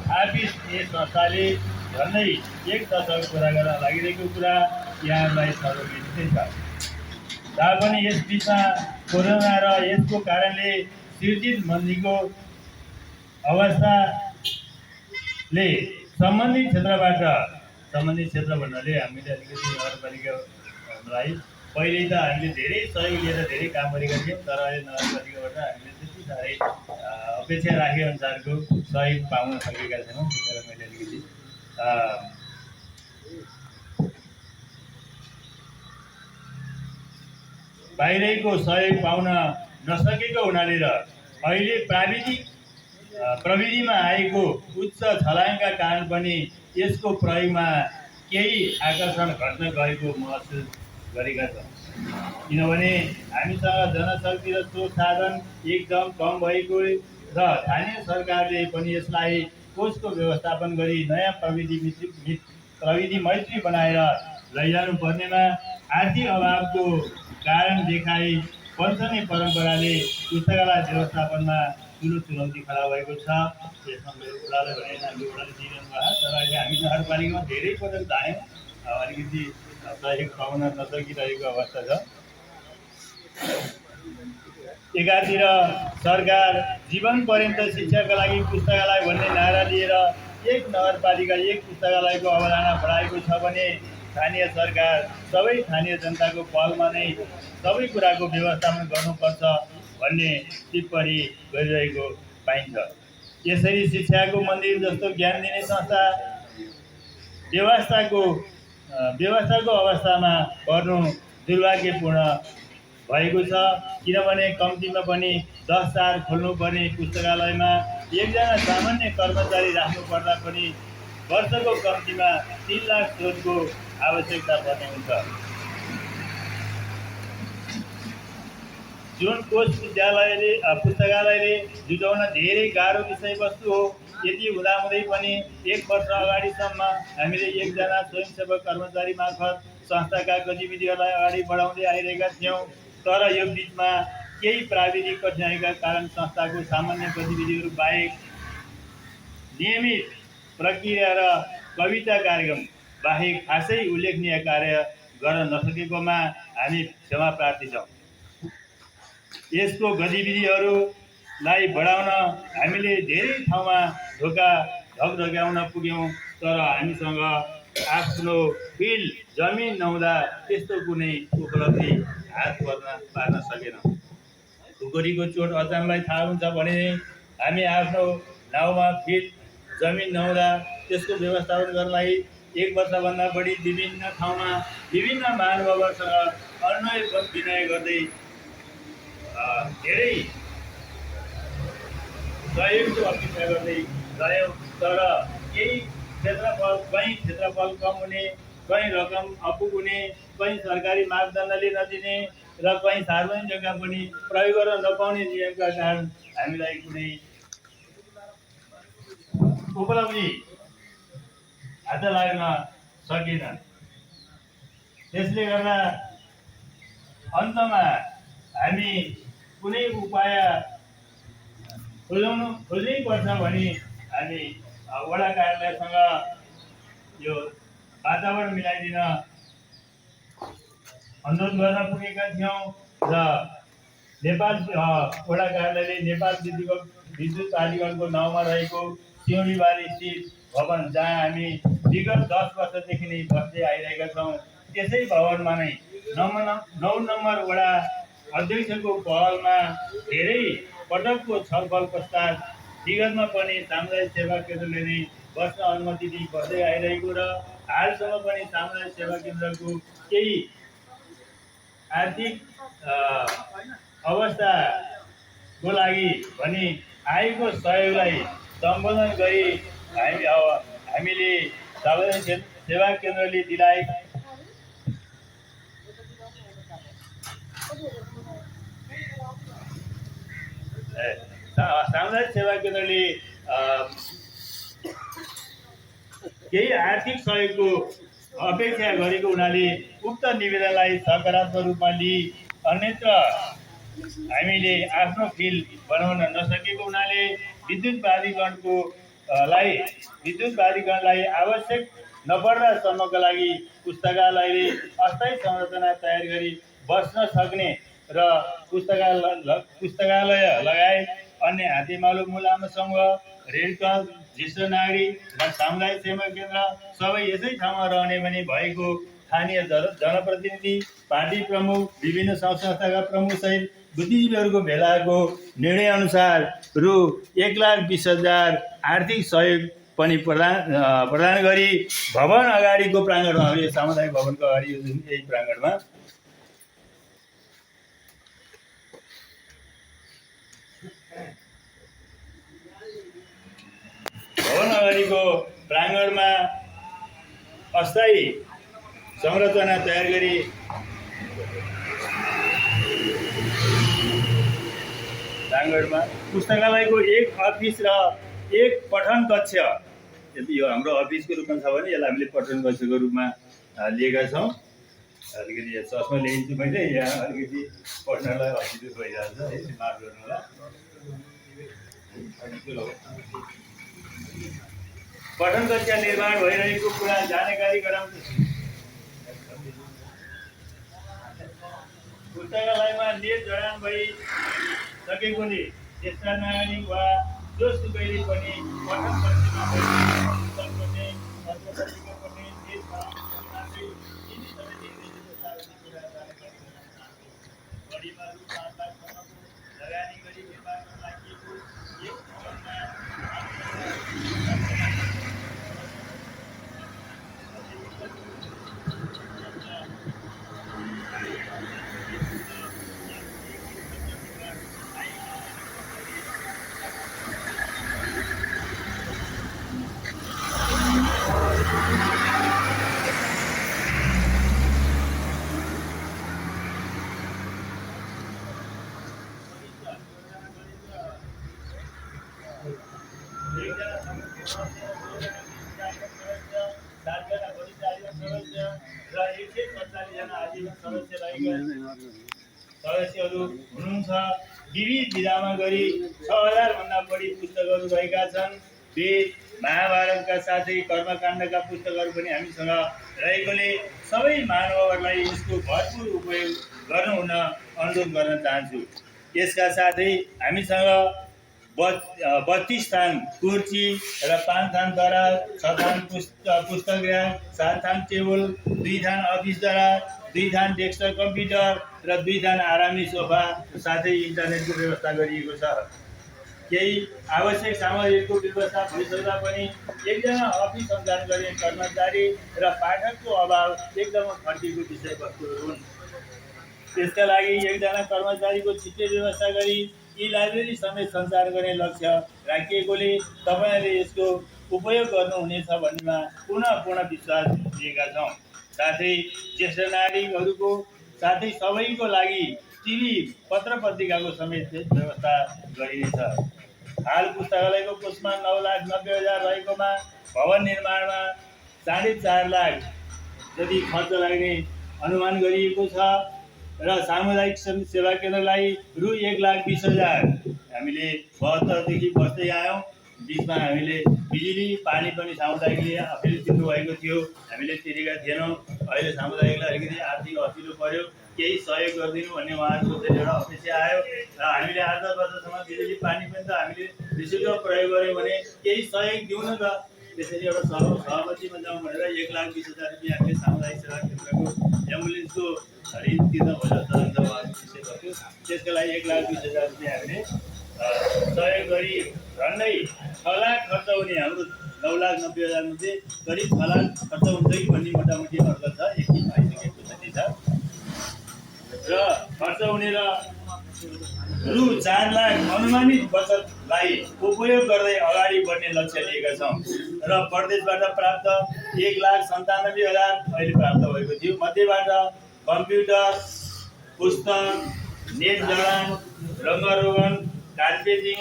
Office यस संस्थाले झन्डै 1 दशक पुरा गर्न लागिरहेको कुरा यहाँलाई सर्वविदितै छ। तापनि यस बिचमा कोरोना र यसको कारणले सिर्जित मन्दीको अवस्थाले सम्बन्धित क्षेत्र भन्नाले हामीले अलिकति नगरपालिकालाई पहिले त हामीले धेरै सहयोग लिएर धेरै काम गरेका थियौँ, तर अहिले नगरपालिकाबाट हामीले त्यति साह्रै अपेक्षा राखे अनुसारको सहयोग पाउन सकेका छैनौँ। त्यसैले मैले अलिकति बाहिरको सहयोग पाउन नसकेको हुनाले र अहिले प्रविधिमा आएको उच्च छलाङका कारण पनि यसको प्रयोगमा केही आकर्षण घट्न गएको महसुस गरेका छौँ। किनभने हामीसँग जनशक्ति र स्रोत साधन एकदम कम भएको र स्थानीय सरकारले पनि यसलाई कोषको व्यवस्थापन गरी नयाँ प्रविधि मैत्री बनाएर लैजानु पर्नेमा आर्थिक अभावको कारण देखाई पञ्चने परम्पराले पुस्तकालय व्यवस्थापनमा ठुलो चुनौती खडा भएको छ। यसमा मेरो कुरालाई भने हाम्रो कुराले दिइरहनु भएको छ, तर अहिले हामी नगरपालिकामा धेरै पटक धायौँ, अलिकति सहयोग पाउन नसकिरहेको अवस्था छ। एकातिर सरकार जीवन पर्यन्त शिक्षाका लागि पुस्तकालय भन्ने नारा लिएर एक नगरपालिका एक पुस्तकालयको अवधारणा बढाएको छ भने स्थानीय सरकार सबै स्थानीय जनताको पहलमा नै सबै कुराको व्यवस्थापन गर्नुपर्छ भन्ने टिप्पणी गरिरहेको पाइन्छ। यसरी शिक्षाको मन्दिर जस्तो ज्ञान दिने संस्था व्यवस्थाको अवस्थामा पर्नु दुर्भाग्यपूर्ण भएको छ। किनभने कम्तीमा पनि 10 साल खोल्नुपर्ने पुस्तकालयमा एकजना सामान्य कर्मचारी राख्नु पर्दा पनि वर्षको कम्तीमा 3 लाख स्रोतको आवश्यकता पर्ने हुन्छ। जुन कोष पुस्तकालयले जुटाउन धेरै गाह्रो विषयवस्तु हो। यति हुँदाहुँदै पनि 1 वर्ष अगाडिसम्म हामीले एकजना स्वयंसेवक कर्मचारी मार्फत संस्थाका गतिविधिहरूलाई अगाडि बढाउँदै आइरहेका थियौँ। तर यो बिचमा केही प्राविधिक कठिनाइका कारण संस्थाको सामान्य गतिविधिहरू बाहेक नियमित प्रक्रिया र कविता कार्यक्रम बाहेक खासै उल्लेखनीय कार्य गर्न नसकेकोमा हामी क्षमा प्रार्थी छौँ। यसको गतिविधिहरूलाई बढाउन हामीले धेरै ठाउँमा ढकढक्याउन पुग्यौँ, तर हामीसँग आफ्नो फिल्ड जमिन नहुँदा त्यस्तो कुनै उपलब्धि हात पार्न सकेनौँ। खुकुरीको चोट अचानकलाई थाहा हुन्छ भने हामी आफ्नो नाउँमा फिल्ड जमिन नहुँदा त्यसको व्यवस्थापन गर्नलाई 1 वर्षभन्दा बढी विभिन्न ठाउँमा विभिन्न महानुभावहरूसँग अन्वय विनय गर्दै धेरै सहयोगको अपेक्षा गर्दै रह्यौँ। तर केही कहीँ क्षेत्रफल कम हुने, कहीँ रकम अपुग्ने, कहीँ सरकारी मापदण्डले नदिने र कहीँ सार्वजनिक जग्गा पनि प्रयोग गर्न नपाउने नियमका कारण हामीलाई कुनै उपलब्धि हात लाग्न सकेन। त्यसले गर्दा अन्तमा हामी कुनै उपाय खोज्नै पर्छ भनी हामी वडा कार्यालयसँग यो वातावरण मिलाइदिन अनुरोध गर्न पुगेका थियौँ र नेपाल वडा कार्यालयले नेपाल विद्युत प्राधिकरणको नाउँमा रहेको सिउँडीबारी स्थित भवन, जहाँ हामी विगत 10 वर्षदेखि नै बस्दै आइरहेका छौँ, त्यसै भवनमा नै 9 नम्बर वडा अध्यक्षको पहलमा धेरै पटकको छलफल पश्चात विगतमा पनि सामुदायिक सेवा केन्द्रले नै बस्न अनुमति दिई बस्दै आइरहेको र हालसम्म पनि सामुदायिक सेवा केन्द्रको केही आर्थिक अवस्थाको लागि भनी आएको सहयोगलाई सम्बोधन गरी हामीले सामुदायिक सेवा केन्द्रले दिलाएको सामुदायिक सेवा केन्द्रले केही आर्थिक सहयोगको अपेक्षा गरेको हुनाले उक्त निवेदनलाई सकारात्मक रूपमा लिई अन्यत्र हामीले आफ्नो फिल्ड बनाउन नसकेको हुनाले विद्युत प्राधिकरणको लाई विद्युत बारीकरणलाई आवश्यक नपर्दासम्मका लागि पुस्तकालयले अस्थायी संरचना तयार गरी बस्न सक्ने र पुस्तकालय लगायत अन्य हातेमालो मुलामा समूह, रेड क्रस, ज्येष्ठ नागरिक र सामुदायिक सेवा केन्द्र सबै यसै ठाउँमा रहने भनी भएको स्थानीय जनप्रतिनिधि, पार्टी प्रमुख, विभिन्न सङ्घ संस्थाका प्रमुख सहित बुद्धिजीवीहरूको भेलाको निर्णयअनुसार रु 1,20,000 आर्थिक सहयोग पनि प्रदान गरी भवन अगाडिको प्राङ्गणमा, हामीले सामुदायिक भवनको अगाडि यही प्राङ्गणमा अस्थायी संरचना तयार गरी प्राङ्गणमा पुस्तकालयको एक अफिस र एक पठन कक्ष, यदि यो हाम्रो अफिसको रूपमा छ भने यसलाई हामीले पठन कक्षको रूपमा लिएका छौँ। अलिकति यहाँ चस्मा ल्याइन्छु मैले, यहाँ अलिकति पढ्नलाई असुविधा भइरहेको छ है, माफ गर्नु होला। पठन कक्ष निर्माण भइरहेको कुरा जानकारी गराउँछु। पुस्तकालयमा नेट जडान भइसकेकोले ज्येष्ठ नागरिक वा जोसुकैले पनि पठन कक्षमा लगानी गरी निर्माणमा लागिएको एक भवनमा सदस्यहरू हुनुहुन्छ। विविध विधामा गरी 6,000 भन्दा बढी पुस्तकहरू रहेका छन्। वेद, महाभारतका साथै कर्मकाण्डका पुस्तकहरू पनि हामीसँग रहेकोले सबै मानवहरूलाई यसको भरपुर उपयोग गर्नुहुन अनुरोध गर्न चाहन्छु। यसका साथै हामीसँग 32 थान कुर्ची र 5 थान दराज, 6 थान पुस्तकगृह, 7 थान टेबल, 2 थान अफिस दराज, 2 थान डेस्कटप कम्प्युटर र 2 थान आरामी सोफा, साथै इन्टरनेटको व्यवस्था गरिएको छ। केही आवश्यक सामग्रीको व्यवस्था भइसक्दा पनि एकजना अफिस सञ्चालन गर्ने कर्मचारी र पाठकको अभाव एकदमै खर्चिएको विषयवस्तुहरू हुन्। त्यसका लागि एकजना कर्मचारीको छिट्टै व्यवस्था गरी यी लाइब्रेरी समेत सञ्चालन गर्ने लक्ष्य राखिएकोले तपाईँहरूले यसको उपयोग गर्नुहुनेछ भन्नेमा पूर्ण विश्वास लिएका छौँ। साथै ज्येष्ठ नागरिकहरूको साथै सबैको लागि टिभी, पत्र पत्रिकाको समेत व्यवस्था गरिनेछ। हाल पुस्तकालयको कोषमा 9,90,000 रहेकोमा भवन निर्माणमा 4.5 लाख जति खर्च लाग्ने अनुमान गरिएको छ र सामुदायिक सेवा केन्द्रलाई रु 1,20,000 हामीले 72 देखि बस्दै आयौँ। बिचमा हामीले बिजुली पानी पनि सामुदायिकले आफैले तिर्नुभएको थियो, हामीले तिरेका थिएनौँ। अहिले सामुदायिकलाई अलिकति आर्थिक असिलो पर्यो, केही सहयोग गरिदिनु भन्ने उहाँहरूको चाहिँ एउटा अपेक्षा आयो र हामीले 8-10 वर्षसम्म बिजुली पानी पनि त हामीले निःशुल्क प्रयोग गऱ्यौँ भने केही सहयोग दिउँ न त। त्यसरी एउटा सहमतिमा जाउँ भनेर 1,20,000 रुपियाँ हामीले सामुदायिक सेवा केन्द्रको एम्बुलेन्सको ऋण तिर्न भइरहेको विषय। त्यसको लागि 1,20,000 रुपियाँ हामीले सहयोग गरी झन्डै 6 लाख खर्च हुने, हाम्रो 9,90,000 मध्ये करिब 6 लाख खर्च हुन्छ कि भन्ने मोटामोटी अर्थ छ। एक दिन आइसकेको छ र खर्च हुने र रु 4 लाख अनुमानित बचतलाई उपयोग गर्दै अगाडि बढ्ने लक्ष्य लिएका छौँ र प्रदेशबाट प्राप्त 1,97,000 अहिले प्राप्त भएको थियो। मध्येबाट कम्प्युटर, पुस्तक, नेट जडान, रङ्गरोगन, कार्पेटिङ,